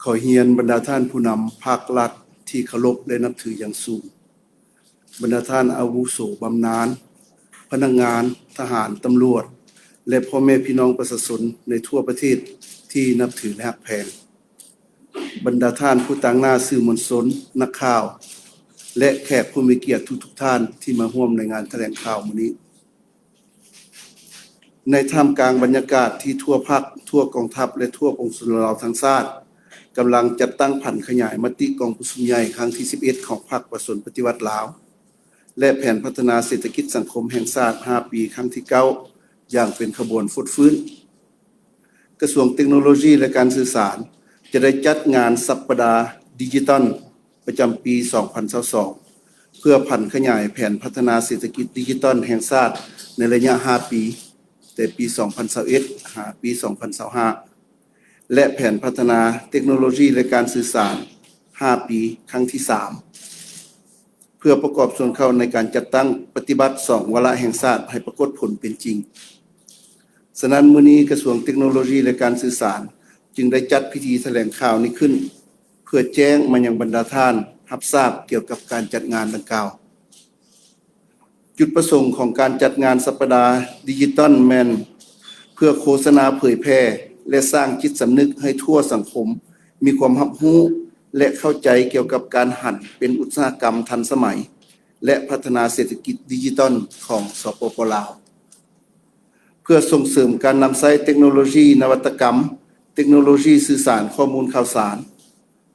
ຂໍຮຽນບັນດາທ່ານຜູ້ນຳພາກລັດທີ່ເຄົາລົບ ແລະ ນັບຖືຢ່າງສູງ, ບັນດາທ່ານອາວຸໂສບຳນານ, ພະນັກງານ, ທະຫານ, ຕຳຫຼວດ ແລະ ພໍ່ແມ່ພີ່ນ້ອງປະຊາຊົນໃນທົ່ວປະເທດທີ່ນັບຖື ແລະ ຮັກແພງ, ບັນດາທ່ານຜູ້ຕາງໜ້າສື່ມວນຊົນ, ນັກຂ່າວ ແລະ ແຂກຜູ້ມີກຽດທຸກໆທ່ານທີ່ມາຮ່ວມໃນງານຖະແຫຼງຂ່າວມື້ນີ້. ໃນທ່າມກາງບັນຍາກາດທີ່ທົ່ວພັກ, ທົ່ວກອງທັບ ແລະ ທົ່ວປວງຊົນລາວທັງຊາດ ກຳລັງຈັດຕັ້ງຜັນຂະຫຍາຍມະຕິກອງປະຊຸມໃຫຍ່ຄັ້ງທີສິບເອັດ ຂອງພັກປະຊາຊົນປະຕິວັດລາວ ແລະ ແຜນພັດທະນາເສດຖະກິດສັງຄົມແຫ່ງຊາດຫ້າປີ ຄັ້ງທີເກົ້າ ຢ່າງເປັນຂະບວນຟົດຟື້ນ. ກະຊວງເຕັກໂນໂລຊີ ແລະ ການສື່ສານ ຈະໄດ້ຈັດງານສັບປະດາດິຈິຕອນ ປະຈຳປີສອງພັນຊາວສອງ ເພື່ອຜັນຂະຫຍາຍແຜນພັດທະນາເສດຖະກິດດິຈິຕອນແຫ່ງຊາດໃນໄລຍະຫ້າປີ, ແຕ່ປີສອງພັນຊາວເອັດ ຫາປີສອງພັນຊາວຫ້າ ແລະ ແຜນພັດທະນາເຕັກໂນໂລຊີ ແລະ ການສື່ສານຫ້າປີ ຄັ້ງທີສາມ ເພື່ອປະກອບສ່ວນເຂົ້າໃນການຈັດຕັ້ງປະຕິບັດສອງວາລະແຫ່ງຊາດໃຫ້ປາກົດຜົນເປັນຈິງ. ສະນັ້ນ, ມື້ນີ້ກະຊວງເຕັກໂນໂລຊີ ແລະ ການສື່ສານ ຈຶ່ງໄດ້ຈັດພິທີຖະແຫຼງຂ່າວນີ້ຂຶ້ນ ເພື່ອແຈ້ງມາຍັງບັນດາທ່ານຮັບຊາບກ່ຽວກັບການຈັດງານດັ່ງກ່າວ. ຈຸດປະສົງຂອງການຈັດງານສັບປະດາດິຈິຕອນແມ່ນເພື່ອໂຄສະນາເຜີຍແຜ່ ແລະ ສ້າງຈິດສຳນຶກໃຫ້ທົ່ວສັງຄົມມີຄວາມຮັບຮູ້ ແລະ ເຂົ້າໃຈກ່ຽວກັບການຫັນເປັນອຸດສາຫະກຳທັນສະໄໝ ແລະ ພັດທະນາເສດຖະກິດດິຈິຕອນຂອງ ສປປ ລາວ. ເພື່ອສົ່ງເສີມການນຳໃຊ້ເຕັກໂນໂລຊີນະວັດຕະກຳ, ເຕັກໂນໂລຊີສື່ສານຂໍ້ມູນຂ່າວສານ,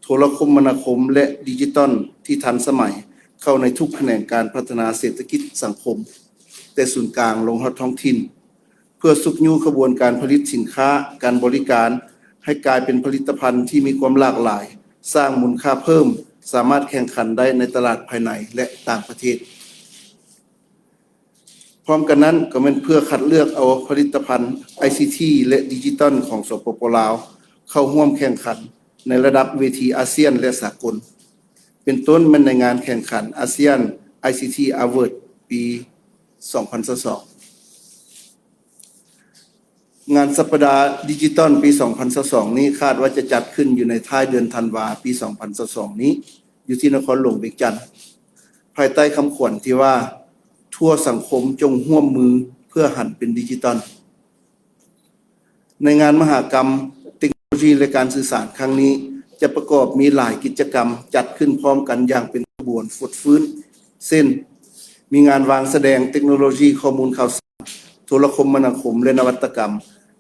ໂທລະຄົມມະນາຄົມ ແລະ ດິຈິຕອນທີ່ທັນສະໄໝເຂົ້າໃນທຸກຂະແໜງການພັດທະນາເສດຖະກິດສັງຄົມ, ແຕ່ສູນກາງລົງຮອດທ້ອງຖິ່ນ, ເພື່ອຊຸກຍູ້ຂະບວນການຜະລິດສິນຄ້າ, ການບໍລິການ ໃຫ້ກາຍເປັນຜະລິດຕະພັນທີ່ມີຄວາມຫຼາກຫຼາຍ, ສ້າງມູນຄ່າເພີ່ມ, ສາມາດແຂ່ງຂັນໄດ້ໃນຕະຫຼາດພາຍໃນ ແລະ ຕ່າງປະເທດ. ພ້ອມກັນນັ້ນກໍແມ່ນເພື່ອຄັດເລືອກເອົາຜະລິດຕະພັນໄອຊີທີ ແລະ ດິຈິຕອນຂອງ ສປປ ລາວ ເຂົ້າຮ່ວມແຂ່ງຂັນໃນລະດັບເວທີອາຊຽນ ແລະ ສາກົນ, ເປັນຕົ້ນແມ່ນໃນງານແຂ່ງຂັນ ASEAN ICT Award ປີສອງພັນຊາວສອງ. ງານສັບປະດາດິຈິຕອນປີສອງພັນຊາວສອງນີ້ ຄາດວ່າຈະຈັດຂຶ້ນຢູ່ໃນທ້າຍເດືອນທັນວາປີສອງພັນຊາວສອງນີ້ ຢູ່ທີ່ນະຄອນຫຼວງວຽງຈັນ, ພາຍໃຕ້ຄຳຂວັນທີ່ວ່າ ທົ່ວສັງຄົມຈົ່ງຮ່ວມມືເພື່ອຫັນເປັນດິຈິຕອນ. ໃນງານມະຫາກຳເຕັກໂນໂລຊີ ແລະ ການສື່ສານຄັ້ງນີ້ ຈະປະກອບມີຫຼາຍກິດຈະກຳຈັດຂຶ້ນພ້ອມກັນຢ່າງເປັນຂະບວນຟົດຟື້ນ ເຊັ່ນ ມີງານວາງສະແດງເຕັກໂນໂລຊີຂໍ້ມູນຂ່າວສານ, ໂທລະຄົມມະນາຄົມ ແລະ ນະວັດຕະກຳ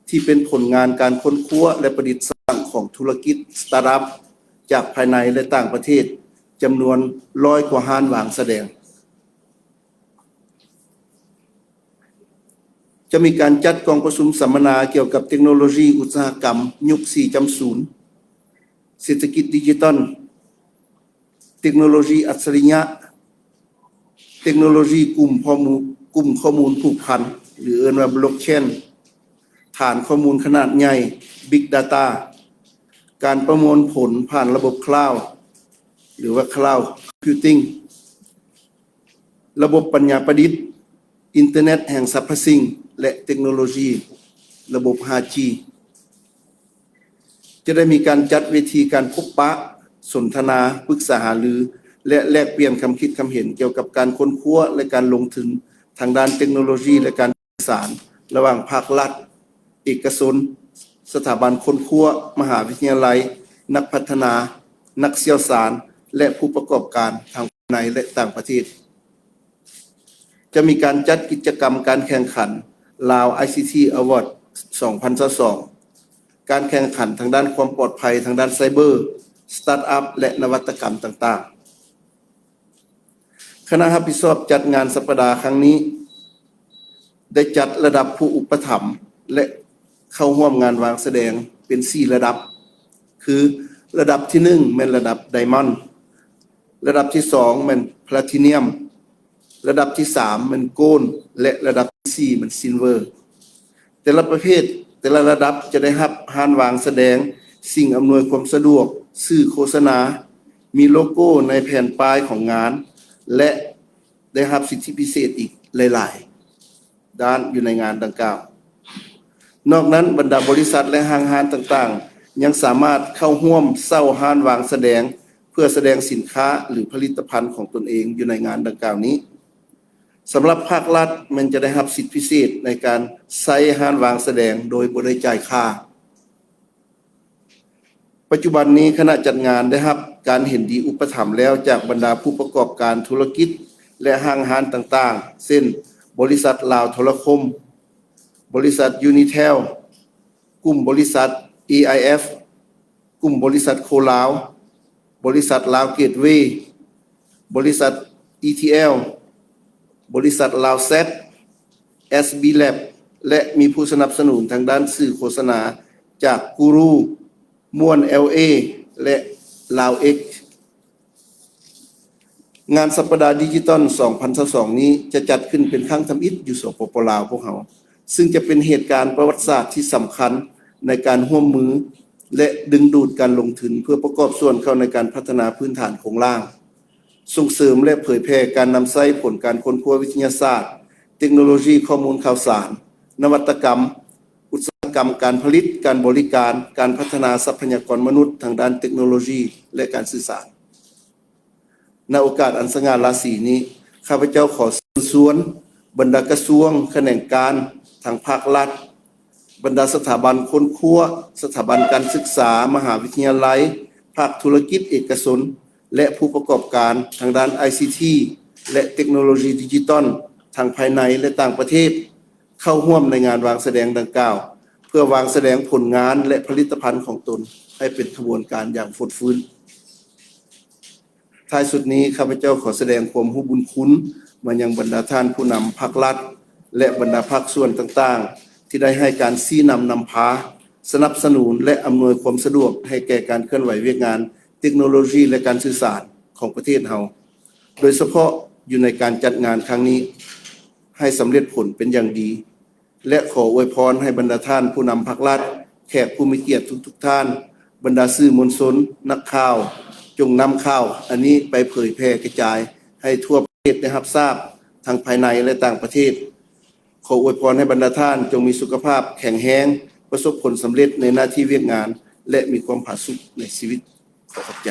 ທີ່ເປັນຜົນງານການຄົ້ນຄວ້າ ແລະ ປະດິດສ້າງຂອງທຸລະກິດສະຕາດອັບຈາກພາຍໃນ ແລະ ຕ່າງປະເທດ ຈຳນວນຮ້ອຍກວ່າຮ້ານວາງສະແດງ. ຈະມີການຈັດກອງປະຊຸມສຳມະນາກ່ຽວກັບເຕັກໂນໂລຊີອຸດສາຫະກຳຍຸກສີ່ຈຸດສູນ, ເສດຖະກິດດິຈິຕອນ, ເຕັກໂນໂລຊີອັດສະລິຍະ, ເຕັກໂນໂລຊີກຸ່ມຂໍ້ມູນ, ກຸ່ມຂໍ້ມູນຜູກພັນ ຫຼື ເອີ້ນວ່າ Blockchain, ຖານຂໍ້ມູນຂະໜາດໃຫຍ່, Big Data, ການປະມວນຜົນຜ່ານລະບົບ Cloud ຫຼືວ່າ Cloud Computing, ລະບົບປັນຍາປະດິດ, ອິນເຕີເນັດແຫ່ງສັບພະສິ່ງ ແລະ ເຕັກໂນໂລຢີລະບົບຫ້າຈີ. ຈະໄດ້ມີການຈັດເວທີການພົບປະ, ສົນທະນາ, ປຶກສາຫາລື ແລະ ແລກປ່ຽນຄຳຄິດຄຳເຫັນກ່ຽວກັບການຄົ້ນຄວ້າ ແລະ ການລົງທຶນທາງດ້ານເຕັກໂນໂລຊີ ແລະ ການ ສານລະຫວ່າງພາກລັດ, ເອກະຊົນ, ສະຖາບັນຄົ້ນຄວ້າ, ມະຫາວິທະຍາໄລ, ນັກພັດທະນາ, ນັກຊ່ຽວຊານ ແລະ ຜູ້ປະກອບການທັງພາຍໃນ ແລະ ຕ່າງປະເທດ. ຈະມີການຈັດກິດຈະກຳການແຂ່ງຂັນ Lao ICT Award ສອງພັນຊາວສອງ, ການແຂ່ງຂັນທາງດ້ານຄວາມປອດໄພທາງດ້ານໄຊເບີ, ສະຕາດອັບ ແລະ ນະວັດຕະກຳຕ່າງໆ. ຄະນະຮັບຜິດຊອບຈັດງານສັບປະດາຄັ້ງນີ້ ໄດ້ຈັດລະດັບຜູ້ອຸປະຖຳ ແລະ ເຂົ້າຮ່ວມງານວາງສະແດງເປັນສີ່ລະດັບ ຄື ລະດັບທີໜຶ່ງແມ່ນລະດັບ Diamond, ລະດັບທີສອງແມ່ນ Platinum, ລະດັບທີສາມແມ່ນ Gold ແລະ ລະດັບທີສີ່ແມ່ນ Silver. ແຕ່ລະປະເພດ, ແຕ່ລະລະດັບຈະໄດ້ຮັບຮ້ານວາງສະແດງ, ສິ່ງອຳນວຍຄວາມສະດວກ, ສື່ໂຄສະນາ, ມີໂລໂກ້ໃນແຜ່ນປ້າຍຂອງງານ ແລະ ໄດ້ຮັບສິດທິພິເສດອີກຫຼາຍໆດ້ານຢູ່ໃນງານດັ່ງກ່າວ. ນອກນັ້ນ, ບັນດາບໍລິສັດ ແລະ ຫ້າງຮ້ານຕ່າງໆ ຍັງສາມາດເຂົ້າຮ່ວມເຊົ່າຮ້ານວາງສະແດງ ເພື່ອສະແດງສິນຄ້າ ຫຼື ຜະລິດຕະພັນຂອງຕົນເອງຢູ່ໃນງານດັ່ງກ່າວນີ້. ສຳລັບພາກລັດແມ່ນຈະໄດ້ຮັບສິດພິເສດໃນການໃຊ້ຮ້ານວາງສະແດງໂດຍບໍ່ໄດ້ຈ່າຍຄ່າ. ປັດຈຸບັນນີ້ຄະນະຈັດງານໄດ້ຮັບການເຫັນດີອຸປະຖຳແລ້ວຈາກບັນດາຜູ້ປະກອບການທຸລະກິດ ແລະ ຫ້າງຮ້ານຕ່າງໆ ເຊັ່ນ ບໍລິສັດລາວໂທລະຄົມ, ບໍລິສັດຢູນິເທວ, ກຸ່ມບໍລິສັດ ເອໄອເອັຟ, ກຸ່ມບໍລິສັດໂຄລາວ, ບໍລິສັດລາວເກດເວ, ບໍລິສັດ ອີທີແອລ, ບໍລິສັດລາວແຊັດ, ເອສບີແລັບ ແລະ ມີຜູ້ສະໜັບສະໜູນທາງດ້ານສື່ໂຄສະນາຈາກກູຣູ, ມ່ວນແອລເອ ແລະ ລາວເອັກ. ງານສັບປະດາດິຈິຕອນສອງພັນຊາວສອງນີ້ຈະຈັດຂຶ້ນເປັນຄັ້ງທຳອິດຢູ່ ສປປ ລາວ ພວກເຮົາ, ຊຶ່ງຈະເປັນເຫດການປະຫວັດສາດທີ່ສຳຄັນໃນການຮ່ວມມື ແລະ ດຶງດູດການລົງທຶນເພື່ອປະກອບສ່ວນເຂົ້າໃນການພັດທະນາພື້ນຖານໂຄງລ່າງ, ສົ່ງເສີມ ແລະ ເຜີຍແຜ່ການນຳໃຊ້ຜົນການຄົ້ນຄວ້າວິທະຍາສາດ, ເຕັກໂນໂລຊີຂໍ້ມູນຂ່າວສານ, ນະວັດຕະກຳ, ອຸດສາຫະກຳການຜະລິດ, ການບໍລິການ, ການພັດທະນາຊັບພະຍາກອນມະນຸດທາງດ້ານເຕັກໂນໂລຊີ ແລະ ການສື່ສານ. ໃນໂອກາດອັນສະຫງ່າລາສີນີ້, ຂ້າພະເຈົ້າຂໍເຊີນຊວນບັນດາກະຊວງ, ຂະແໜງການ, ທາງພາກລັດ, ບັນດາສະຖາບັນຄົ້ນຄວ້າ, ສະຖາບັນການສຶກສາ, ມະຫາວິທະຍາໄລ, ພາກທຸລະກິດເອກະຊົນ ແລະ ຜູ້ປະກອບການທາງດ້ານໄອຊີທີ ແລະ ເຕັກໂນໂລຊີດິຈິຕອນ ທັງພາຍໃນ ແລະ ຕ່າງປະເທດ ເຂົ້າຮ່ວມໃນງານວາງສະແດງດັ່ງກ່າວ ເພື່ອວາງສະແດງຜົນງານ ແລະ ຜະລິດຕະພັນຂອງຕົນໃຫ້ເປັນຂະບວນການຢ່າງຟົດຟື້ນ. ທ້າຍສຸດນີ້, ຂ້າພະເຈົ້າຂໍສະແດງຄວາມຮູ້ບຸນຄຸນມາຍັງບັນດາທ່ານຜູ້ນຳພາກລັດ ແລະ ບັນດາພາກສ່ວນຕ່າງໆ ທີ່ໄດ້ໃຫ້ການຊີ້ນຳນຳພາ, ສະໜັບສະໜູນ ແລະ ອຳນວຍຄວາມສະດວກໃຫ້ແກ່ການເຄື່ອນໄຫວວຽກງານເຕັກໂນໂລຊີ ແລະ ການສື່ສານຂອງປະເທດເຮົາ, ໂດຍສະເພາະຢູ່ໃນການຈັດງານຄັ້ງນີ້ ໃຫ້ສຳເລັດຜົນເປັນຢ່າງດີ. ແລະ ຂໍອວຍພອນໃຫ້ບັນດາທ່ານຜູ້ນຳພາກລັດ, ແຂກຜູ້ມີກຽດທຸກໆທ່ານ, ບັນດາສື່ມວນຊົນ, ນັກຂ່າວ, ຈົ່ງນຳຂ່າວອັນນີ້ໄປເຜີຍແຜ່ກະຈາຍໃຫ້ທົ່ວປະເທດໄດ້ຮັບຊາບ, ທັງພາຍໃນ ແລະ ຕ່າງປະເທດ. ຂໍອວຍພອນໃຫ້ບັນດາທ່ານຈົ່ງມີສຸຂະພາບແຂງແຮງ, ປະສົບຜົນສຳເລັດໃນໜ້າທີ່ວຽກງານ ແລະ ມີຄວາມຜາສຸກໃນຊີວິດ. ຂໍຂອບໃຈ.